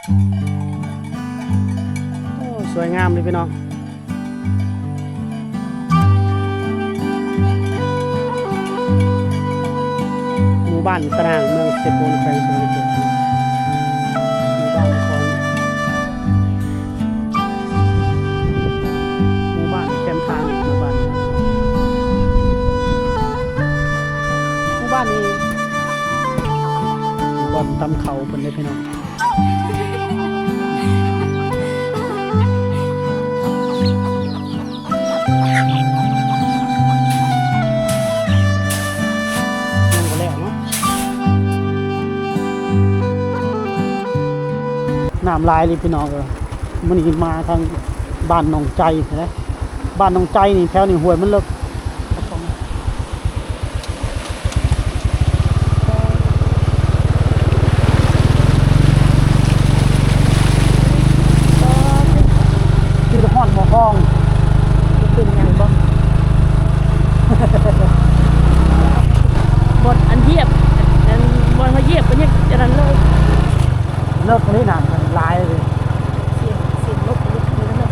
ໂອ້ ສວຍງາມເລີຍພີ່ນ້ອງ. ໝູ່ບ້ານຕະນາງ ເມືອງເຊໂປນ ແຂວງສະຫວັນນະເຂດ. ໝູ່ບ້ານຂອງ ໝູ່ບ້ານແຄມທາງ ໝູ່ບ້ານ ໝູ່ບ້ານນີ້ ບ່ອນຕຳເຂົ້າເພິ່ນເດ້ພີ່ນ້ອງ. ຍັງບໍ່ແລ້ວເນາະ. ນ້ຳຫຼາຍເລີຍພີ່ນ້ອງເອີຍ. ມື້ນີ້ມາທາງບ້ານໜອງໄຈພຸ້ນແຫຼະ. ບ້ານໜອງໄຈນີ້ ແຖວນີ້ຫ້ວຍມັນເລິກ. ຄືຮອດໝໍຄອງ. ເປັນຫຍັງບໍ່? ບ່ອນອັນຢຽບ ອັນ ບ່ອນເຮົາຢຽບກໍຍັງອັນນັ້ນເລີຍ. ເລິກນີ້ນະ ມັນຫຼາຍເລີຍ. ເສຍງ ເສຍງລົດ ລົດ ລົດ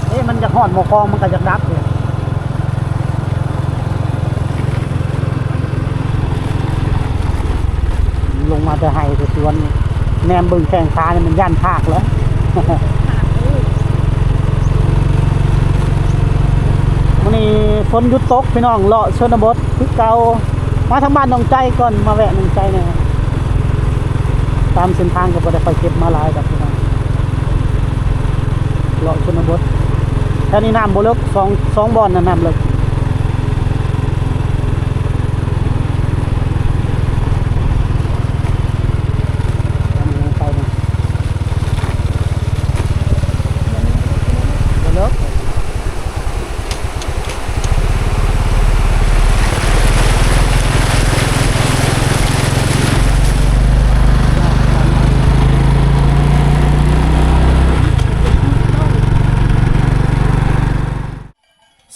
ເອີ ມັນຢາກຮອດໝໍຄອງ ມັນກໍຢາກດັບເລີຍ. ລົງມາແຕ່ໄຮ່ແຕ່ສວນ ແນມເບິ່ງແຂ້ງຂານີ້ມັນຢ້ານພາກແລ້ວ. ມື້ນີ້ຝົນຢຸດຕົກພີ່ນ້ອງ, ເລາະຊົນນະບົດຄືເກົ່າ. ມາທາງບ້ານໜອງໄຈກ່ອນ, ມາແວະໜອງໄຈແດ່. ຕາມເສັ້ນທາງກໍບໍ່ໄດ້ຄ່ອຍເກັບມາຫຼາຍດອກພີ່ນ້ອງ, ເລາະຊົນນະບົດ. ແຖວນີ້ນ້ຳບໍ່ເລິກ, ສອງ ສອງບ່ອນນັ້ນນ້ຳເລິກ.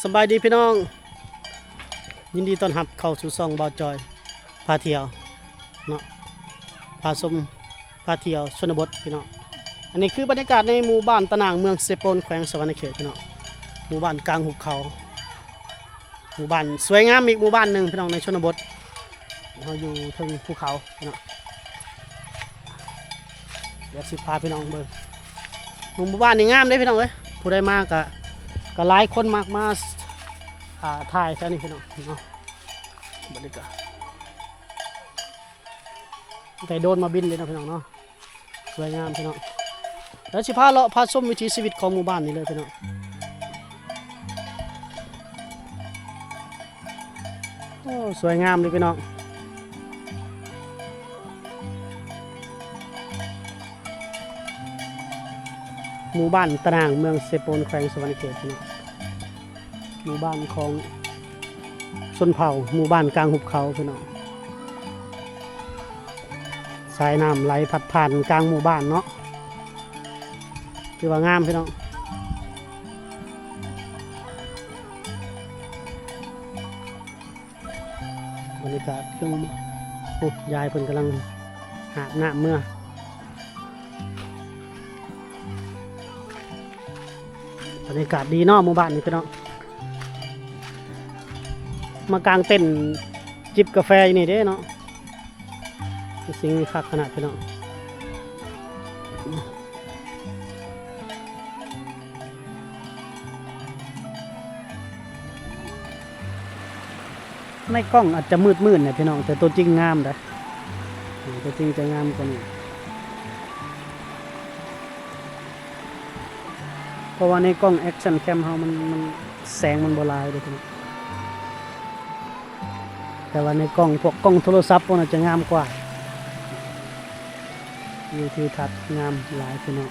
ສະບາຍດີພີ່ນ້ອງ, ຍິນດີຕ້ອນຮັບເຂົ້າສູ່ຊ່ອງບ່າວຈອຍພາທ່ຽວເນາະ, ພາຊົມ ພາທ່ຽວຊົນນະບົດພີ່ນ້ອງ. ອັນນີ້ຄືບັນຍາກາດໃນໝູ່ບ້ານຕະນາງ ເມືອງເຊໂປນ ແຂວງສະຫວັນນະເຂດພີ່ນ້ອງ, ໝູ່ບ້ານກາງຫຸບເຂົາ, ໝູ່ບ້ານສວຍງາມອີກໝູ່ບ້ານໜຶ່ງພີ່ນ້ອງ ໃນຊົນນະບົດ. ເຮົາຢູ່ເທິງພູເຂົາພີ່ນ້ອງ, ດຽວຊິພາພີ່ນ້ອງເບິ່ງ. ໝູ່ບ້ານນີ້ງາມເດ້ພີ່ນ້ອງເອີຍ, ຜູ້ໃດມາກະ ກະຫຼາຍຄົນມັກມາ ອ່າ ຖ່າຍແຖວນີ້ພີ່ນ້ອງເນາະ. ບັດນີ້ກະ ໄດ້ໂດຣນມາບິນເດ້ເນາະພີ່ນ້ອງເນາະ, ສວຍງາມພີ່ນ້ອງ. ແລ້ວຊິພາເລາະພາຊົມວິຖີຊີວິດຂອງໝູ່ບ້ານນີ້ເລີຍພີ່ນ້ອງ. ໂອ້ ສວຍງາມເລີຍພີ່ນ້ອງ, ໝູ່ບ້ານຕະນາງ ເມືອງເຊໂປນ ແຂວງສະຫວັນນະເຂດພີ່ນ້ອງ. ໝູ່ບ້ານຂອງຊົນເຜົ່າ, ໝູ່ບ້ານກາງຫຸບເຂົາພີ່ນ້ອງ. ສາຍນ້ຳໄຫຼພັດຜ່ານກາງໝູ່ບ້ານເນາະ, ຖືວ່າງາມພີ່ນ້ອງ. ບັນຍາກາດເທິງ ໂອ້ ຍາຍເພິ່ນກຳລັງຫາບນ້ຳເມືອ. ບັນຍາກາດດີເນາະ ໝູ່ບ້ານນີ້ພີ່ນ້ອງ, ມາກາງເຕັນຈິບກາແຟຢູ່ນີ້ເດ້ເນາະ. ສິ່ງນີ້ຄັກຂະໜາດພີ່ນ້ອງ, ໃນກ້ອງອາດຈະມືດໆແຫຼະພີ່ນ້ອງ, ແຕ່ຕົວຈິງງາມເດ້, ຕົວຈິງຈະງາມກວ່ານີ້. ເພາະວ່າໃນກ້ອງ action cam ເຮົາມັນ ມັນ ແສງມັນບໍ່ຫຼາຍເດ້ພີ່ນ້ອງ, ແຕ່ວ່າໃນກ້ອງ ພວກກ້ອງໂທລະສັບພວກນັ້ນຈະງາມກວ່າ. ວິວທິວທັດງາມຫຼາຍພີ່ນ້ອງ,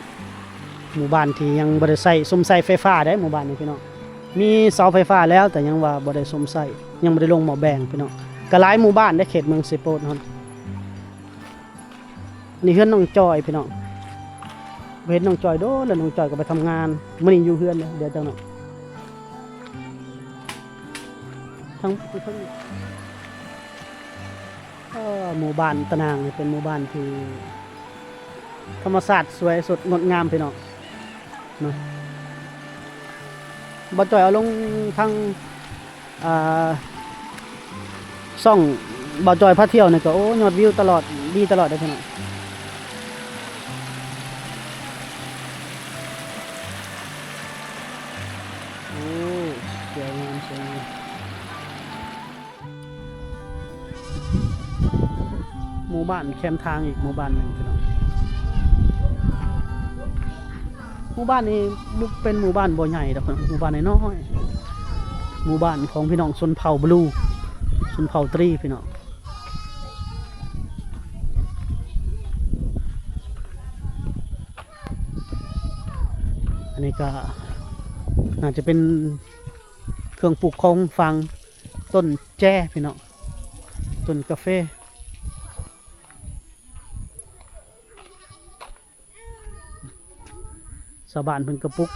ໝູ່ບ້ານທີ່ຍັງບໍ່ໄດ້ໃຊ້ ສຸມໃຊ້ໄຟຟ້າເດ້ ໝູ່ບ້ານນີ້ພີ່ນ້ອງ. ມີເສົາໄຟຟ້າແລ້ວ ແຕ່ຍັງວ່າບໍ່ໄດ້ສຸມໃຊ້, ຍັງບໍ່ໄດ້ລົງໝໍ້ແບງພີ່ນ້ອງ. ກະຫຼາຍໝູ່ບ້ານເດ້ ເຂດເມືອງເຊໂປນເຮົາ. ນີ້ເຮືອນນ້ອງຈອຍພີ່ນ້ອງ, ບໍ່ເຫັນນ້ອງຈອຍໂດນແລ້ວ, ນ້ອງຈອຍກໍໄປທຳງານ, ມື້ນີ້ຢູ່ເຮືອນເດ້ ດຽວຈັກໜ້ອຍ. ທາງ ເອີ ໝູ່ບ້ານຕະນາງນີ້ເປັນໝູ່ບ້ານທີ່ ທຳມະຊາດສວຍສົດງົດງາມພີ່ນ້ອງເນາະ. ບ່າວຈ້ອຍເອົາລົງທາງ ອ່າ ຊ່ອງບ່າວຈ້ອຍພາທ່ຽວນີ້ກໍ ໂອ້ ຍອດວິວຕະຫຼອດ ດີຕະຫຼອດເດ້ພີ່ນ້ອງ. ໂອ້ ສວຍງາມ ສວຍງາມ. ໝູ່ບ້ານແຄມທາງອີກໝູ່ບ້ານໜຶ່ງພີ່ນ້ອງ. ໝູ່ບ້ານນີ້ບໍ່ເປັນໝູ່ບ້ານບໍ່ໃຫຍ່ດອກ ໝູ່ບ້ານນ້ອຍໆ ໝູ່ບ້ານຂອງພີ່ນ້ອງຊົນເຜົ່າບລູ ຊົນເຜົ່າຕຣີພີ່ນ້ອງ. ອັນນີ້ກໍໜ້າຈະເປັນເຄື່ອງປູກຂອງຝັງ ຕົ້ນແຈພີ່ນ້ອງ ຕົ້ນກາເຟ. ຊາວບ້ານເພິ່ນກໍປຸກ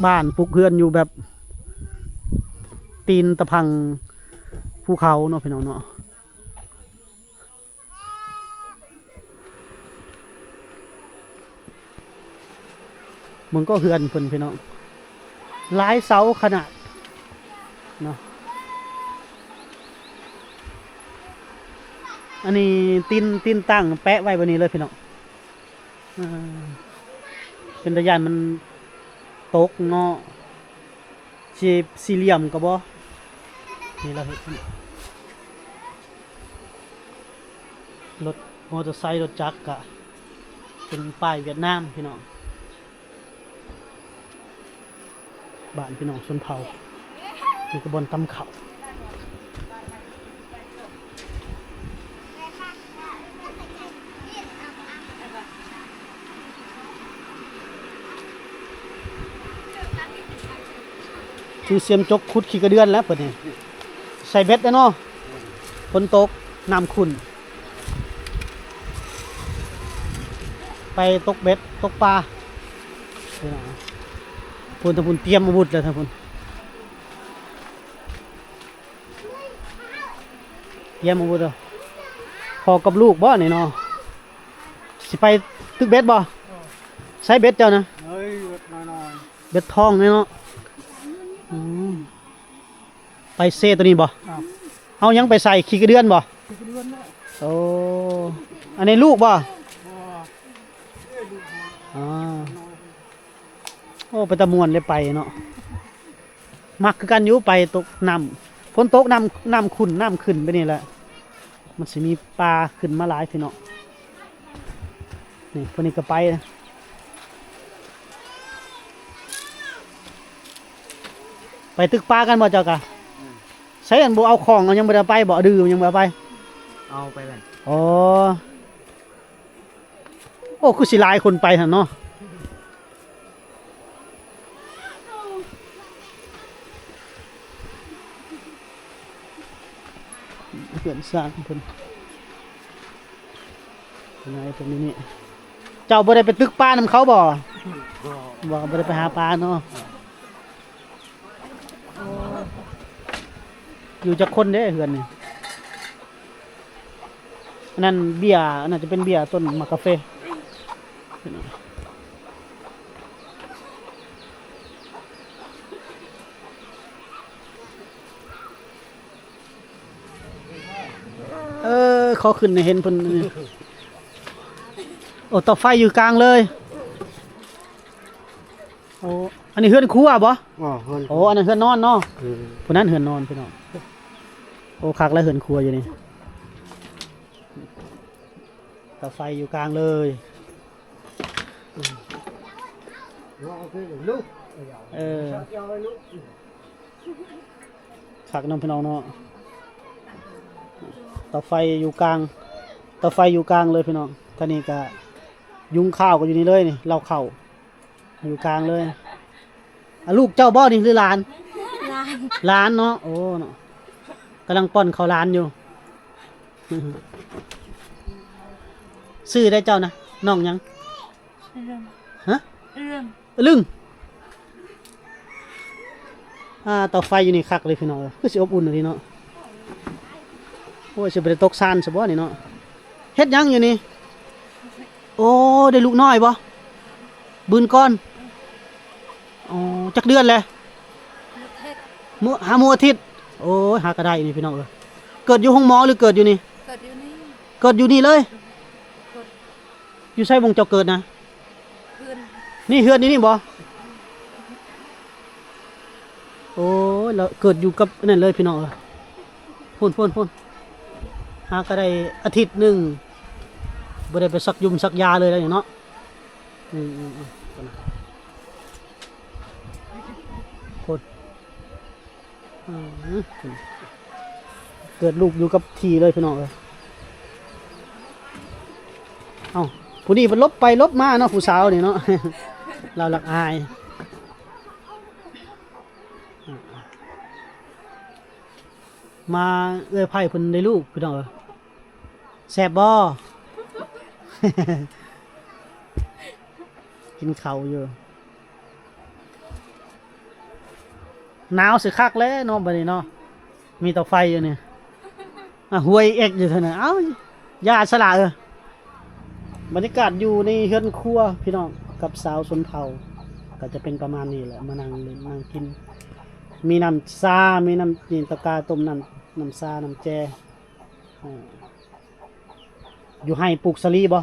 ບ້ານ ປຸກເຮືອນຢູ່ແບບຕີນຕະພັງພູເຂົາເນາະ ພີ່ນ້ອງເນາະ. ເບິ່ງກໍເຮືອນເພິ່ນພີ່ນ້ອງ ຫຼາຍເສົາຂະໜາດເນາະ. ອັນນີ້ຕີນ ຕີນຕັ້ງແປະໄວ້ແບບນີ້ເລີຍພີ່ນ້ອງ. ເປັນຕາຢ້ານມັນຕົກເນາະ. ຊິສີ່ຫຼ່ຽມກໍບໍ່ ນີ້ລະເຮັດ ລົດມໍເຕີໄຊ ລົດຈັກກະເປັນປ້າຍຫວຽດນາມພີ່ນ້ອງ. ບ້ານພີ່ນ້ອງຊົນເຜົ່າ ນີ້ກໍບ່ອນຕຳເຂົ້າ. ຄືສຽມຈົກຂຸດຂີ້ກະເດືອນແລ້ວເພິ່ນນີ້ ໃສ່ເບັດແລ້ວເນາະ. ຝົນຕົກ ນ້ຳຂຸ້ນ ໄປຕົກເບັດຕົກປາ. ພຸ້ນ ທາງພຸ້ນຕຽມອາວຸດແລ້ວ ທາງພຸ້ນ ຕຽມອາວຸດແລ້ວ. ພໍ່ກັບລູກບໍ່ນີ້ເນາະ ຊິໄປຕຶກເບັດບໍ່? ໃຊ້ເບັດເຈົ້ານະ? ເອີຍ ເບັດນ້ອຍໆ ເບັດທ້ອງນີ້ເນາະ. ອືມ ໄປເຊໂຕນີ້ບໍ່? ເອົາຫຍັງໄປໃສ່ ຂີ້ກະເດືອນບໍ່? ໂອ້ ອັນນີ້ລູກບໍ່? ອໍ ໂອ້ ເປັນຕາມ່ວນເດ້ໄປເນາະ. ມັກຄືກັນຢູ່ ໄປຕົກນ້ຳ ຝົນຕົກ ນ້ຳ ນ້ຳຂຸ້ນ ນ້ຳຂຶ້ນໄປນີ້ແຫຼະ ມັນຊິມີປາຂຶ້ນມາຫຼາຍພີ່ນ້ອງ. ນີ້ ພວກນີ້ກໍໄປ ໄປຕຶກປາກັນບໍ່ເຈົ້າກະ? ໃຊ້ອັນບໍ່ເອົາຂອງ ເອົາຫຍັງບໍ່ໄດ້ໄປບໍ່? ດືມັນຍັງບໍ່ໄດ້ໄປ? ເອົາໄປແລ້ວ. ອໍ ໂອ້ ຄືຊິຫຼາຍຄົນໄປຫັ້ນເນາະ. ເຮືອນຊານເພິ່ນ ນາຍເພິ່ນຢູ່ນີ້. ເຈົ້າບໍ່ໄດ້ໄປຕຶກປານຳເຂົາບໍ່? ບໍ່ ບໍ່ ບໍ່ໄດ້ໄປຫາປາເນາະ. ຢູ່ຈັກຄົນເດ້ເຮືອນນີ້? ອັນນັ້ນເບ້ຍ ອັນນັ້ນຈະເປັນເບ້ຍຕົ້ນໝາກກາເຟ. ເອີ ຂໍຂຶ້ນໃຫ້ເຫັນເພິ່ນ. ໂອ້ ເຕົາໄຟຢູ່ກາງເລີຍ. ໂອ້ ອັນນີ້ເຮືອນຄົວບໍ່? ອໍ ເຮືອນ ໂອ້ ອັນນັ້ນເຮືອນນອນເນາະ. ເອີ ຜູ້ນັ້ນເຮືອນນອນພີ່ນ້ອງ. ໂອ້ ຄັກແລ້ວເຮືອນຄົວຢູ່ນີ້ ເຕົາໄຟຢູ່ກາງເລີຍ. ເອີ ຄັກເນາະພີ່ນ້ອງເນາະ. ເຕົາໄຟຢູ່ກາງ ເຕົາໄຟຢູ່ກາງເລີຍພີ່ນ້ອງ. ທາງນີ້ກະຍຸງຂ້າວກໍຢູ່ນີ້ເລີຍນີ້ ເລົ້າເຂົ້າ ຢູ່ກາງເລີຍ. ອາ ລູກເຈົ້າບໍ່ນີ້ ຫຼືຫຼານ? ຫຼານ ຫຼານເນາະ. ໂອ້ ເນາະ ກຳລັງປ້ອນເຂົ້າຫຼານຢູ່. ຊື່ໃດເຈົ້ານະ? ນ້ອງຫຍັງ? ອະລຶງ. ຮະ? ອະລຶງ. ອະລຶງ. ອ່າ ເຕົາໄຟຢູ່ນີ້ຄັກເລີຍພີ່ນ້ອງເອີຍ ຄືຊິອົບອຸ່ນອີ່ຫຼີເນາະ. ໂອ້ຍ ຊິບໍ່ໄດ້ຕົກຊານຊະບໍ່ນີ້ເນາະ. ເຮັດຫຍັງຢູ່ນີ້? ໂອ້ ໄດ້ລູກນ້ອຍບໍ່? ບືນກ່ອນ. ອໍ ຈັກເດືອນແລ້ວ? ມື້ ຫາມື້ອາທິດ. ໂອ້ຍ ຫາກະໄດ້ນີ້ພີ່ນ້ອງເອີຍ. ເກີດຢູ່ໂຮງໝໍ ຫຼືເກີດຢູ່ນີ້? ເກີດຢູ່ນີ້. ເກີດຢູ່ນີ້ເລີຍ? ເກີດ. ຢູ່ໃສບ່ອນເຈົ້າເກີດນະ? ເຮືອນ. ນີ້ເຮືອນຢູ່ນີ້ບໍ່? ໂອ້ຍ ລາວເກີດຢູ່ກັບອັນນັ້ນເລີຍພີ່ນ້ອງເອີຍ. ພຸ້ນໆໆ ຫາກະໄດ້ອາທິດໜຶ່ງ ບໍ່ໄດ້ໄປສັກຢຸມສັກຢາເລີຍເນາະ. ອືມໆໆ ພຸ້ນ. ອືມ ເກີດລູກຢູ່ກັບທີ່ເລີຍພີ່ນ້ອງເອີຍ. ເອົ້າ ຜູ້ນີ້ເພິ່ນຫຼົບໄປຫຼົບມາເນາະ ຜູ້ສາວນີ້ເນາະ ລາວລັກອາຍ. ມາເອື້ອຍໄພ້ເພິ່ນໄດ້ລູກພີ່ນ້ອງເອີຍ. ແຊບບໍ່? ກິນເຂົ້າຢູ່. ໜາວຊິຄັກແລ້ວເນາະ ບັດນີ້ເນາະ ມີເຕົາໄຟຢູ່ນີ້. ອ່ະ ຫວຍເອັກຢູ່ເທິງນັ້ນ. ເອົ້າ ຢ່າສະຫຼະເອີຍ. ບັນຍາກາດຢູ່ໃນເຮືອນຄົວພີ່ນ້ອງ ກັບສາວຊົນເຜົ່າ ກໍຈະເປັນປະມານນີ້ແຫຼະ. ມານັ່ງຫຼິ້ນນັ່ງກິນ ມີນ້ຳຊາ ມີນ້ຳ ນີ້ ຕະກາຕົ້ມນ້ຳ ນ້ຳຊາ ນ້ຳແຈ່. ເອີ ຢູ່ໄຮ່ປູກສາລີບໍ່?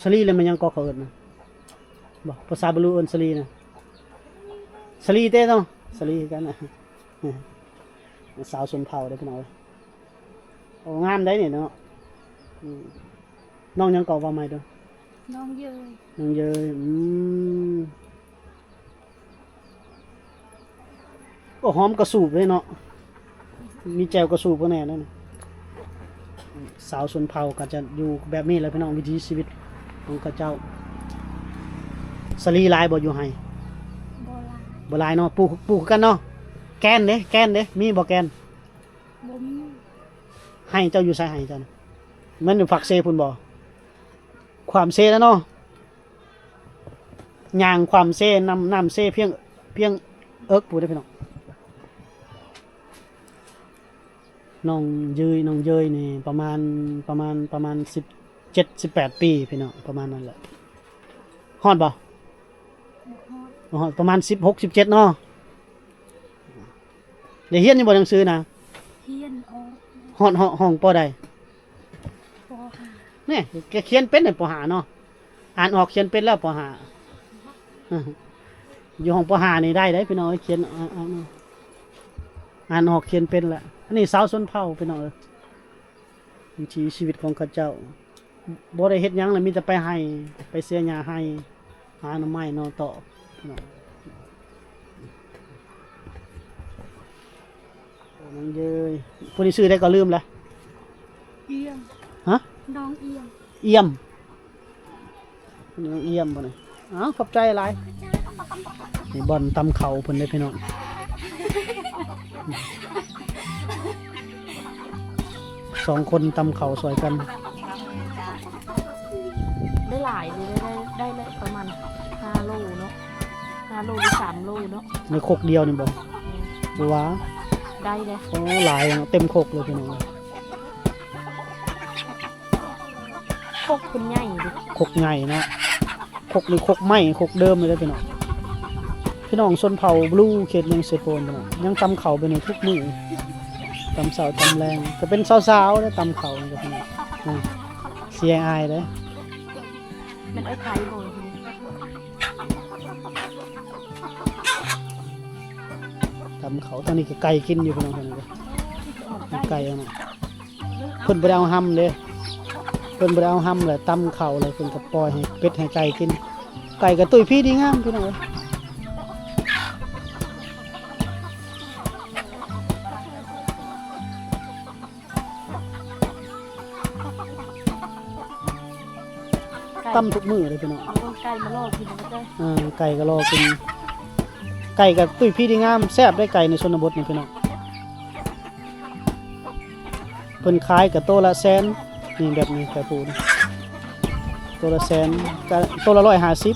ສາລີແລ້ວແມ່ນຫຍັງກໍເຂົາເອີ້ນນະ? ບໍ່ ພາສາບາລູເອີ້ນສາລີນະ. ສາລີເຕເນາະ ສາລີຄືກັນນະ. ສາວຊົນເຜົ່າເດ້ພີ່ນ້ອງເອີຍ. ໂອ້ ງາມໄດ໋ນີ້ເນາະ. ອືມ ນ້ອງຫຍັງກໍ ເວົ້າໃໝ່ເດີ້? ນ້ອງເຍີຍ. ນ້ອງເຍີຍ. ອືມ. ໂອ້ ຫອມກະສູບເລີຍເນາະ. ມີແຈ່ວກະສູບພວກແນ່ນັ້ນ. ຊາວຊົນເຜົ່າກໍຈະຢູ່ແບບນີ້ແຫຼະພີ່ນ້ອງ ວິຖີຊີວິດຂອງເຂົາເຈົ້າ. ສາລີຫຼາຍບໍ່ຢູ່ໄຮ່? ບໍ່ຫຼາຍ. ບໍ່ຫຼາຍເນາະ. ປູກ ປູກຄືກັນເນາະ. ແກນເດ້? ແກນເດ້? ມີບໍ່ແກນ? ບໍ່ມີ. ໄຮ່ເຈົ້າຢູ່ໃສ? ໄຮ່ເຈົ້ານະ ແມ່ນຢູ່ປາກເຊພຸ້ນບໍ່? ຂວາມເຊແລ້ວເນາະ. ຍ່າງຂວາມເຊ ນ້ຳ ນ້ຳເຊພຽງ ພຽງເອິກພຸ້ນເດ້ພີ່ນ້ອງ. ນ້ອງເຍີຍ ນ້ອງເຍີຍນີ້ປະມານ ປະມານ ປະມານສິບເຈັດ ສິບແປດປີພີ່ນ້ອງ ປະມານນັ້ນແຫຼະ. ຮອດບໍ່? ບໍ່ຮອດ. ບໍ່ຮອດ ປະມານສິບຫົກ ສິບເຈັດເນາະ. ໄດ້ຮຽນຢູ່ບໍ່ໜັງສືນະ? ຮຽນອອກ. ຮອດ ຮອດຫ້ອງ ປໍໃດ? ປໍຫ້າ. ແນ່ ກະຂຽນເປັນໃນປໍຫ້າເນາະ. ອ່ານອອກຂຽນເປັນແລ້ວ ປໍຫ້າ. ຢູ່ຫ້ອງປໍຫ້ານີ້ໄດ້ເດ້ພີ່ນ້ອງເອີຍ ຂຽນ ອ່ານ ອ່ານອອກຂຽນເປັນແລ້ວ. ອັນນີ້ຊາວຊົນເຜົ່າພີ່ນ້ອງເອີຍ. ວິຖີຊີວິດຂອງເຂົາເຈົ້າ ບໍ່ໄດ້ເຮັດຫຍັງລະ ມີແຕ່ໄປໄຮ່ ໄປເສຍຫຍ້າໄຮ່ ຫາໜໍ່ໄມ້ໜໍ່ຕອກ. ນ້ອງເອີຍ ຜູ້ນີ້ຊື່ໃດກໍລືມລະ. ອຽມ. ຮະ? ນ້ອງອຽມ. ອຽມ. ນ້ອງອຽມບໍ່ນີ້? ອ້າວ ຂອບໃຈຫຼາຍ. ນີ້ບ່ອນຕຳເຂົ້າເພິ່ນເດ້ພີ່ນ້ອງ. ສອງຄົນຕຳເຂົ້າຊ່ອຍກັນ. ໄດ້ຫຼາຍຢູ່ ໄດ້ ໄດ້ ໄດ້ປະມານຫ້າໂລເນາະ ຫ້າໂລຫຼືສາມໂລເນາະ. ໃນຄົກດຽວນີ້ບໍ່? ແມ່ນ. ບໍ່ວ່າ ໄດ້ເດ້. ໂອ້ ຫຼາຍເນາະ ເຕັມຄົກເລີຍພີ່ນ້ອງ. ຄົກເພິ່ນໃຫຍ່ເດ້. ຄົກໃຫຍ່ເນາະ. ຄົກນີ້ຄົກໄມ້ ຄົກເດີມເລີຍເດ້ພີ່ນ້ອງ. ພີ່ນ້ອງຊົນເຜົ່າບລູ ເຂດເມືອງເຊໂປນພີ່ນ້ອງ ຍັງຕຳເຂົ້າແບບນີ້ທຸກມື້ ຕຳເຊົ້າຕຳແລງ. ກໍເປັນສາວໆເດ້ຕຳເຂົ້ານີ້ກໍພີ່ນ້ອງ. ອາ ເສຍອາຍເດ້. ແມ່ນອ້າຍໄພບໍ່? ຕຳເຂົ້າ ທາງນີ້ກໍໄກ່ກິນຢູ່ພີ່ນ້ອງ. ທາງນີ້ກໍໄກ່ເນາະ. ເພິ່ນບໍ່ໄດ້ເອົາຮຳເດ້ ເພິ່ນບໍ່ໄດ້ເອົາຮຳ ແລ້ວຕຳເຂົ້າ ແລ້ວເພິ່ນກໍປ່ອຍໃຫ້ເປັດໃຫ້ໄກ່ກິນ. ໄກ່ກໍຕຸ້ຍພີດີງາມພີ່ນ້ອງເອີຍ. ຕຳທຸກມື້ເດ້ພີ່ນ້ອງ. ເອົາໄກ່ມາລໍກິນ. ເອີ ໄກ່ກໍລໍກິນ. ໄກ່ກໍຕຸ້ຍພີດີງາມ ແຊບເດ້ໄກ່ໃນຊົນນະບົດນີ້ພີ່ນ້ອງ. ເພິ່ນຂາຍກະໂຕລະແສນ ນີ້ແບບນີ້ ໄກ່ປູນ ໂຕລະແສນ ກະໂຕລະຮ້ອຍຫ້າສິບ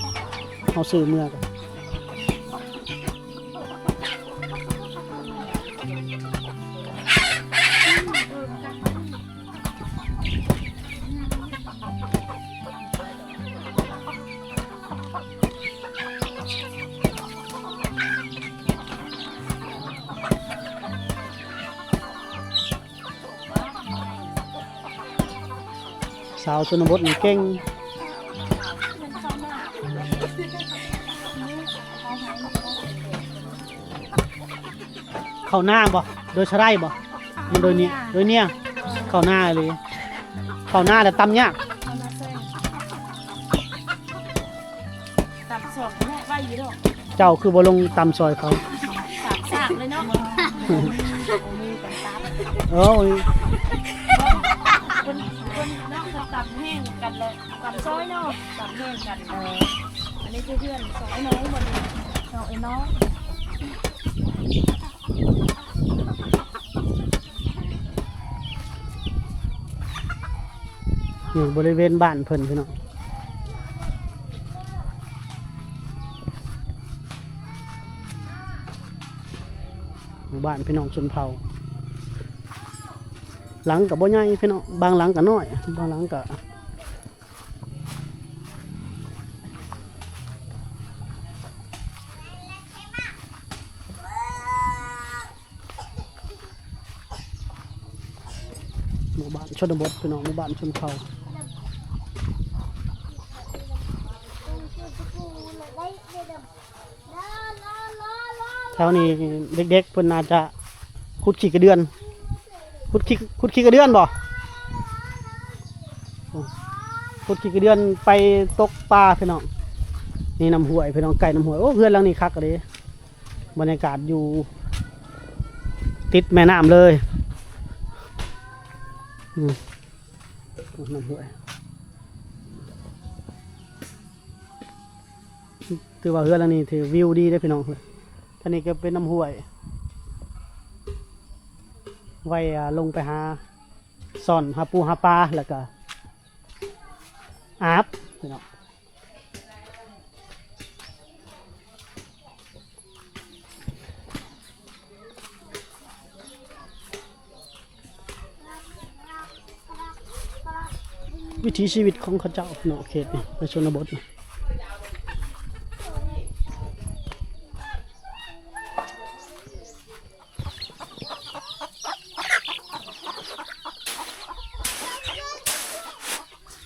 ເຮົາຊື້ເມືອກະ. ສາວຊົນນະບົດນີ້ເກັ່ງ. ເຂົ້ານາບໍ່? ໂດຍສະໄລບໍ່? ມັນໂດຍເນຍ ໂດຍເນຍ. ເຂົ້ານາອີ່ຫຼີ. ເຂົ້ານາແລ້ວຕຳຍາກ. ຕຳສອງແມ່ໄວຢູ່ດອກ. ເຈົ້າຄືບໍ່ລົງຕຳຊ່ອຍເຂົາ? ສາກໆເລີຍເນາະ. ໂອ້ຍ ຄົນ ຄົນເນາະ ເຂົາຕຳແຫ້ງກັນແຫຼະ ຕຳຊອຍເນາະ ຕຳແຫ້ງກັນ. ເອີ ອັນນີ້ຄືເພື່ອນສອງອ້າຍນ້ອງ ບັດນີ້ສອງອ້າຍນ້ອງ. ຢູ່ບໍລິເວນບ້ານເພິ່ນ ພີ່ນ້ອງ, ໝູ່ບ້ານພີ່ນ້ອງຊົນເຜົ່າ. ຫຼັງກໍບໍ່ໃຫຍ່ພີ່ນ້ອງ, ບາງຫຼັງກໍນ້ອຍ ບາງຫຼັງກໍ ໝູ່ບ້ານຊົນນະບົດພີ່ນ້ອງ, ໝູ່ບ້ານຊົນເຜົ່າ. ແຖວນີ້ເດັກໆເພິ່ນໜ້າຈະຂຸດຂີ້ກະເດືອນ. ຂຸດຂີ້ ຂຸດຂີ້ກະເດືອນບໍ່? ຂຸດຂີ້ກະເດືອນໄປຕົກປາພີ່ນ້ອງ. ນີ້ນ້ຳຫ້ວຍພີ່ນ້ອງ, ໃກ້ນ້ຳຫ້ວຍ. ໂອ້ ເຮືອນຫຼັງນີ້ຄັກອີ່ຫຼີ. ບັນຍາກາດຢູ່ຕິດແມ່ນ້ຳເລີຍ. ອືມ ນ້ຳຫ້ວຍ ຖືວ່າເຮືອນຫຼັງນີ້ຖືວິວດີເດ້ພີ່ນ້ອງ. ທາງນີ້ກໍເປັນນ້ຳຫ້ວຍ ໄວ້ ອ່າ ລົງໄປຫາຊ່ອນ ຫາປູຫາປາ ແລ້ວກໍອາບພີ່ນ້ອງ. ວິຖີຊີວິດຂອງເຂົາເຈົ້າເນາະ ເຂດນີ້ ໃນຊົນນະບົດນະ.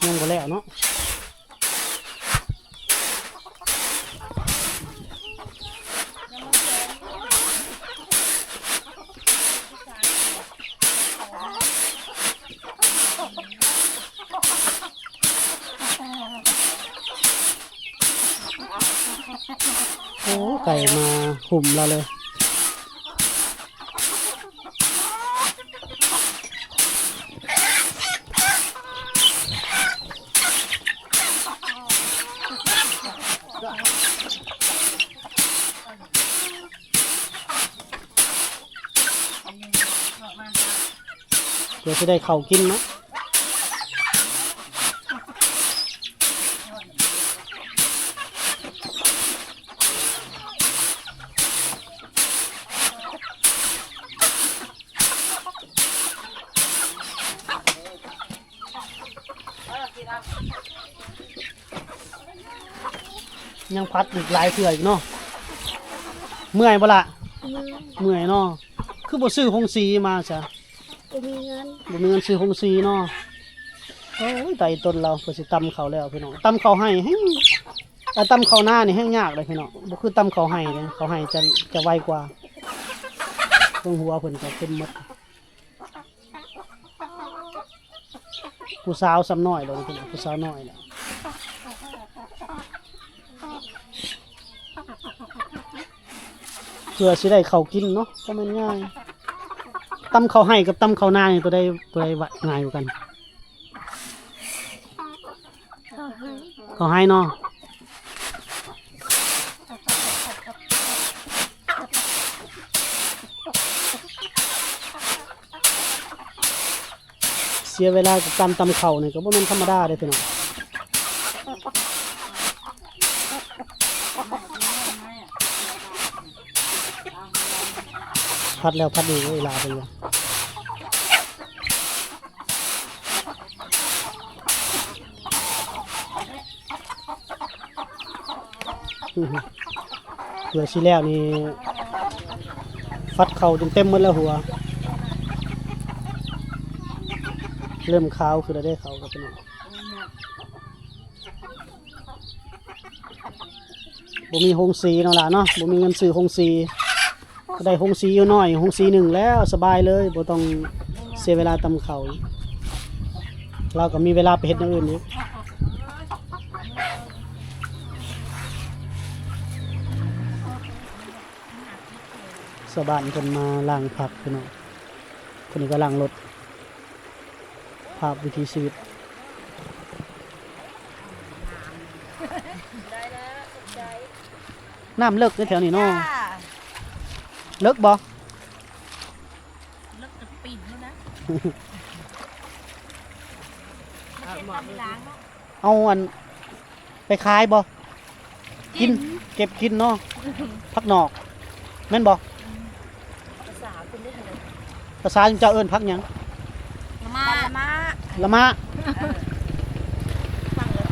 ຍັງບໍ່ແລ້ວເນາະ. ໂອ້ ໄກ່ມາຫຸ້ມລາວເລີຍ. ເພື່ອຊິໄດ້ເຂົ້າກິນເນາະ. ຍັງຜັດອີກຫຼາຍເທື່ອອີກເນາະ. ເມື່ອຍບໍ່ລະ? ເມື່ອຍ ເມື່ອຍເນາະ. ຄືບໍ່ຊື້ໂຮງສີມາຊະ? ບໍ່ມີເງິນ ບໍ່ມີເງິນຊື້ໂຮງສີເນາະ. ໂອ້ຍ ຕາຍຕົນລາວ ເພິ່ນຊິຕຳເຂົ້າແລ້ວພີ່ນ້ອງ. ຕຳເຂົ້າໄຮ່ແຮງ ເອີ ຕຳເຂົ້ານານີ້ແຮງຍາກເດ້ພີ່ນ້ອງ, ບໍ່ຄືຕຳເຂົ້າໄຮ່ເດ້. ເຂົ້າໄຮ່ຈະ ຈະໄວກວ່າ. ເບິ່ງຫົວເພິ່ນກໍເຕັມໝົດ. ຜູ້ສາວສ່ຳນ້ອຍເລີຍພີ່ນ້ອງ, ຜູ້ສາວນ້ອຍແຫຼະ. ເພື່ອຊິໄດ້ເຂົ້າກິນເນາະ ບໍ່ແມ່ນງ່າຍ. ຕຳເຂົ້າໄຮ່ກັບຕຳເຂົ້ານານີ້ ຕົວໃດ ຕົວໃດຫວາ ງ່າຍກວ່າກັນ? ເຂົ້າໄຮ່ ເຂົ້າໄຮ່ເນາະ. ເສຍເວລາກັບການຕຳເຂົ້ານີ້ກໍບໍ່ແມ່ນທຳມະດາເດ້ພີ່ນ້ອງ. ຜັດແລ້ວຜັດອີກ ເວລາເພິ່ນວ່າ. ເ ເພື່ອຊິແລ້ວນີ້ ຟັດເຂົ້າຈົນເຕັມໝົດແລ້ວຫົວ ເລີ່ມຂາວຂຶ້ນແລ້ວເດ້ ເຂົ້າກໍເປັນ ບໍ່ມີໂຮງສີເນາະຫຼາເນາະ ບໍ່ມີເງິນຊື້ໂຮງສີ ກໍໄດ້ໂຮງສີຢູ່ໜ້ອຍ ໂຮງສີໜຶ່ງແລ້ວສະບາຍເລີຍ ບໍ່ຕ້ອງເສຍເວລາຕຳເຂົ້າ ລາວກໍມີເວລາໄປເຮັດແນວອື່ນອີກ. ຊາວບ້ານເພິ່ນມາລ້າງຜັກພີ່ນ້ອງ ຄົນນີ້ກໍລ້າງລົດ ພາບວິຖີຊີວິດ. ໄດ້ແລ້ວ ຂອບໃຈ. ນ້ຳເລິກເດ້ແຖວນີ້ເນາະ. ເລິກບໍ່? ເລິກຈະປີນພຸ້ນນະ. ເອົາອັນ ໄປຂາຍບໍ່? ກິນ ກິນ ເກັບກິນເນາະ ຜັກນອກ ແມ່ນບໍ່? ອືມ ພາສາເພິ່ນເດ້ ພາສາເຈົ້າເອີ້ນຜັກຫຍັງ? ລະມ້າ ລະມ້າ ລະມ້າ ເອີ ຟັງແລ້ວ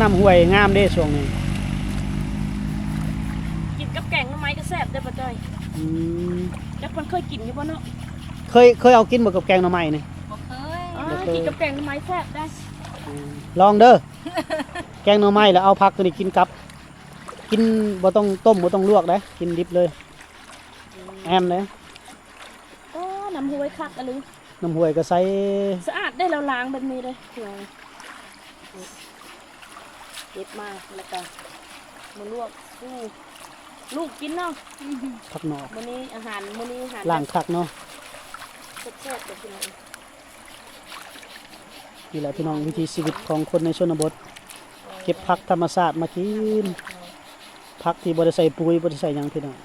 ນ້ຳຫ້ວຍງາມເດ້ຊ່ວງນີ້ ກິນກັບແກງໜໍ່ໄມ້ກໍແຊບເດ້ປ້າຈ້ອຍ. ອືມ ຈັກເພິ່ນເຄີຍກິນຢູ່ບໍ່ເນາະ? ເຄີຍ ເຄີຍເອົາກິນບໍ່ກັບແກງໜໍ່ໄມ້ນີ້? ບໍ່ເຄີຍ. ອໍ ບໍ່ເຄີຍ ກິນກັບແກງໜໍ່ໄມ້ແຊບໄດ໋. ອືມ ລອງເດີ ແກງໜໍ່ໄມ້ແລ້ວເອົາຜັກຕົວນີ້ກິນກັບ ກິນບໍ່ຕ້ອງຕົ້ມ ບໍ່ຕ້ອງລວກໄດ໋ ກິນດິບເລີຍ. ອືມ ແອມເດ້. ອໍ ນ້ຳຫ້ວຍຄັກອີ່ຫຼີ ນ້ຳຫ້ວຍກໍໃສ ສະອາດເດ້ ລາວລ້າງແບບນີ້ເດ້. ເກັບມາແລ້ວກໍມາລວກສູ່ລູກກິນເນາະ. ຜັກນອກ ມື້ນີ້ອາຫານ ມື້ນີ້ອາຫານລ້າງຄັກເນາະ ແຊບໆເດີພີ່ນ້ອງ. ນີ້ແຫຼະພີ່ນ້ອງ ວິຖີຊີວິດຂອງຄົນໃນຊົນນະບົດ ເກັບຜັກທຳມະຊາດມາກິນ ຜັກທີ່ບໍ່ໄດ້ໃສ່ປຸ໋ຍ ບໍ່ໄດ້ໃສ່ຫຍັງພີ່ນ້ອງ.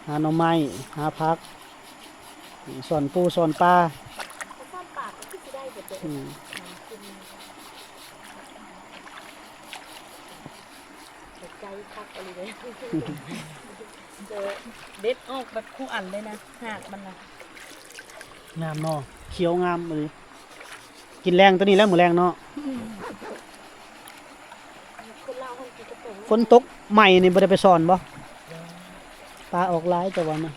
ຫາໜໍ່ໄມ້ ຫາຜັກ ຊ່ອນປູຊ່ອນປາ ຊ່ອນປາກໍຄືຊິໄດ້ເບິດເດ້. ອືມ ໃຈຄັກອີ່ຫຼີເດ້ ເດັດອອກເບິດຄູ່ອັນເລີຍນະ ຮາກມັນນະ. ງາມເນາະ ຂຽວງາມອີ່ຫຼີ. ກິນແລງຕົວນີ້ແຫຼະ ມື້ແລງເນາະ. ອືມ ຄົນລາວເຮົາກິນກັບແກງ ຝົນຕົກໃໝ່ນີ້ບໍ່ໄດ້ໄປຊ່ອນບໍ່? ປາອອກຫຼາຍແຕ່ວ່ານະ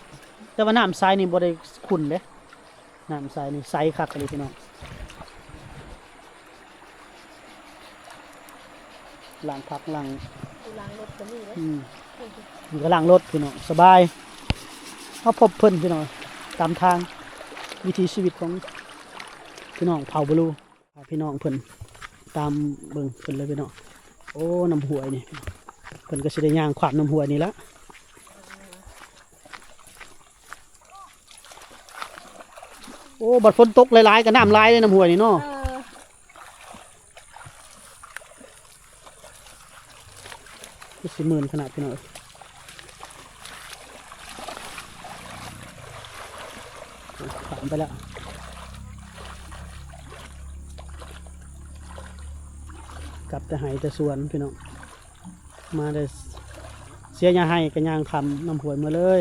ແຕ່ວ່ານ້ຳໃສນີ້ບໍ່ໄດ້ຂຸ່ນເດ້ ນ້ຳໃສນີ້ໃສຄັກອີ່ຫຼີພີ່ນ້ອງ. ລ້າງຜັກລ້າງ ລ້າງລົດກໍມີເດ້. ອືມ ມັນກໍລ້າງລົດພີ່ນ້ອງ ສະບາຍ. ເຮົາພົບເພິ່ນພີ່ນ້ອງ ຕາມທາງ ວິຖີຊີວິດຂອງພີ່ນ້ອງເຜົ່າບລູ ພາພີ່ນ້ອງເພິ່ນຕາມເບິ່ງເພິ່ນເລີຍພີ່ນ້ອງ. ໂອ້ ນ້ຳຫ້ວຍນີ້ ເພິ່ນກໍຊິໄດ້ຍ່າງຂ້າມນ້ຳຫ້ວຍນີ້ລະ. ໂອ້ ບັດຝົນຕົກຫຼາຍໆກໍນ້ຳຫຼາຍເດ້ ນ້ຳຫ້ວຍນີ້ເນາະ. ເອີ ຄືຊິມື່ນຂະໜາດພີ່ນ້ອງເອີຍ. ຂ້າມໄປແລ້ວ ກັບແຕ່ໄຮ່ແຕ່ສວນພີ່ນ້ອງ. ມາໄດ້ເສຍຫຍ້າໄຮ່ກໍຍ່າງຂ້າມນ້ຳຫ້ວຍມາເລີຍ.